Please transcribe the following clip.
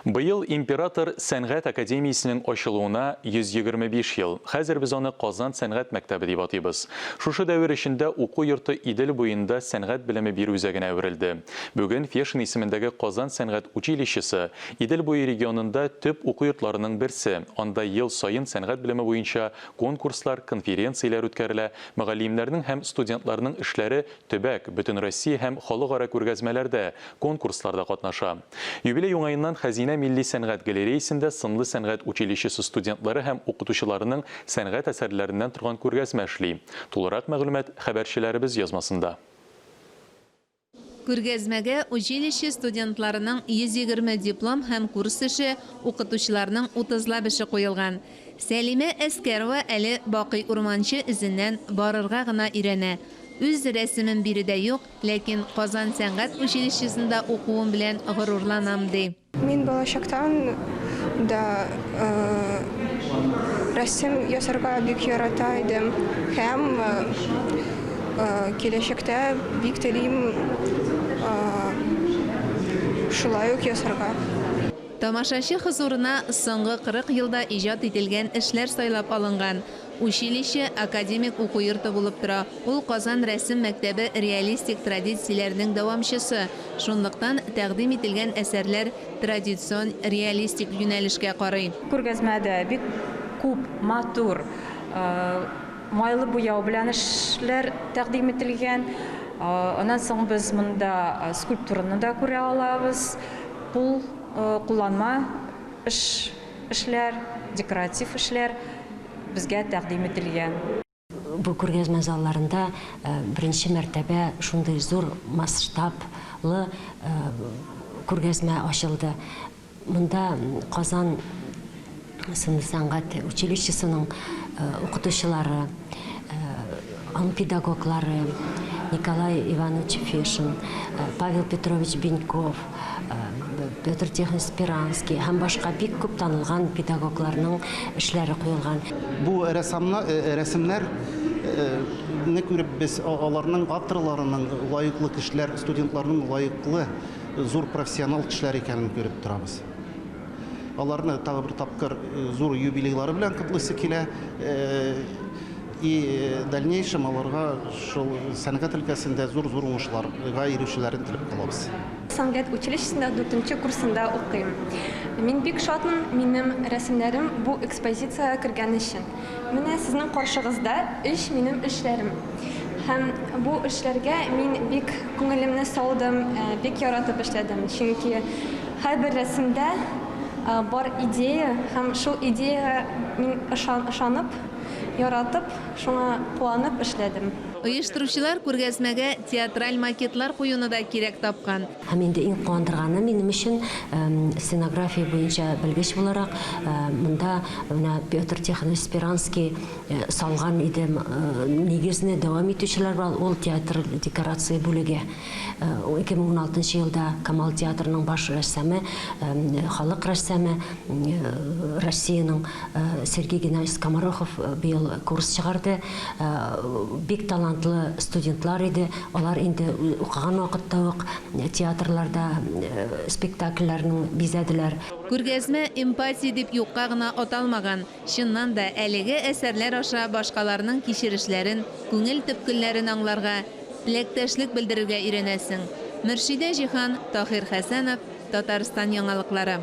Быел Император сәнгать академиясенең ачылуына 125 ел. Хәзер без аны Казан сәнгать мәктәбе дип атыйбыз. Шушы дәвер эчендә уку йорты Идел буенда сәнгать белеме бирү үзәгенә әверелде. Бүген Фешин исемендәге Казан сәнгать училищесы, Идел буе регионында төп уку йортларының берсе. Анда ел саен сәнгать белеме буенча конкурслар, конференцияләр үткәрелә, мөгаллимнәрнең һәм студентларның эшләре Төбәк, Бөтенроссия һәм халыкара күргәзмәләрдә, конкурсларда катнаша. Юбилей уңаеннан Хәзинә милли сәнгать галереясендә сынлы сәнгать училищесы студентлары һәм укытучыларының сәнгать әсәрләреннән торган күргәзмә эшли. Тулырак мәгълүмат хәбәрчеләребез язмасында. Күргәзмәгә училище студентларының 120 диплом һәм курс эше, укытучыларның утызлап эше куелган. Сәлимә Әскәрова әле Бакый Урманче эзеннән барырга гына өйрәнә. Үз рәсемем биредә юк, ләкин Казан сәнгать училищесында укуым белән горурланам, ди. Мин балачактан да рәсем ясарга бик ярата идем һәм киләчәктә бик телим шулай ук ясарга. Тамашачы хозурына соңгы 40 елда иҗат ителгән эшләр сайлап алынган. Училище академик уку йорты булып тора, ул Казан рәсем мәктәбе реалистик традицияләренең дәвамчысы, шунлыктан тәкъдим ителгән әсәрләр традицион реалистик юнәлешкә карый. Күргәзмәдә бик күп матур майлы буяу белән эшләр тәкъдим ителгән. Аннан соң без монда скульптураны да күрә алабыз, кул кулланма эш эшләр, декоратив эшләр безгә тәкъдим ителгән. Бу күргәзмә залларында беренче мәртәбә шундый зур масштаблы күргәзмә ачылды. Монда Казан сынлы сәнгать училищесының укытучылары, аның педагоглары Николай Иванович Фешин, Павел Петрович Беньков, Петр Тихонович Спиранский һәм башка бик күп танылган педагогларның эшләре куелган. Бу рәссамна, рәсемнәр не күреп без аларның авторларының лаеклы кешеләр, студентларның лаеклы, зур профессионал кешеләр икәнен күреп торабыз. Аларны тагы бер тапкыр зур юбилейлары белән котлыйсы килә. И дальнейшем аларга шул сәнгать өлкәсендә зур-зур уңышларга ирешүләрен теләп калабыз. Сәнгать училищесында дүртенче курсында укыйм. Мин бик шатмын минем рәсемнәрем бу экспозициягә кергән өчен. Менә сезнең каршыгызда өч минем эшләрем. Һәм бу эшләргә мин бик күңелемне салдым, бик яратып эшләдем. Чөнки һәрбер рәсемдә бар идея һәм шул идеягә мин ышанып, Яратып, шуңа куанып эшләдем. Оештыручылар күргәзмәгә театраль макетлар куюны да кирәк тапкан. Һәм инде иң куандырганы минем өчен, сценография буенча белгеч буларак, монда менә Петр Тихонович Сперанский салган иде нигезне дәвам итүчеләр бар, ул театр декорация бүлеге. 2016 елда Камал театрының баш рәссамы, халык рәссамы, Россиянең Сергей Геннадьевич Скоморохов быел курс чыгарды. Бик талантлы студентлар иде. Алар инде укыган вакытта ук театрларда спектакльләрнең бизәделәр. Күргәзмә Эмпатия дип юкка гына аталмаган. Чыннан да, әлеге әсәрләр аша башкаларның кичерешләрен, күңел төпкелләрен аңларга, теләктәшлек белдерергә өйрәнәсең. Мөршидә Җиһан, Таһир Хәсәнов, Татарстан яңалыклары.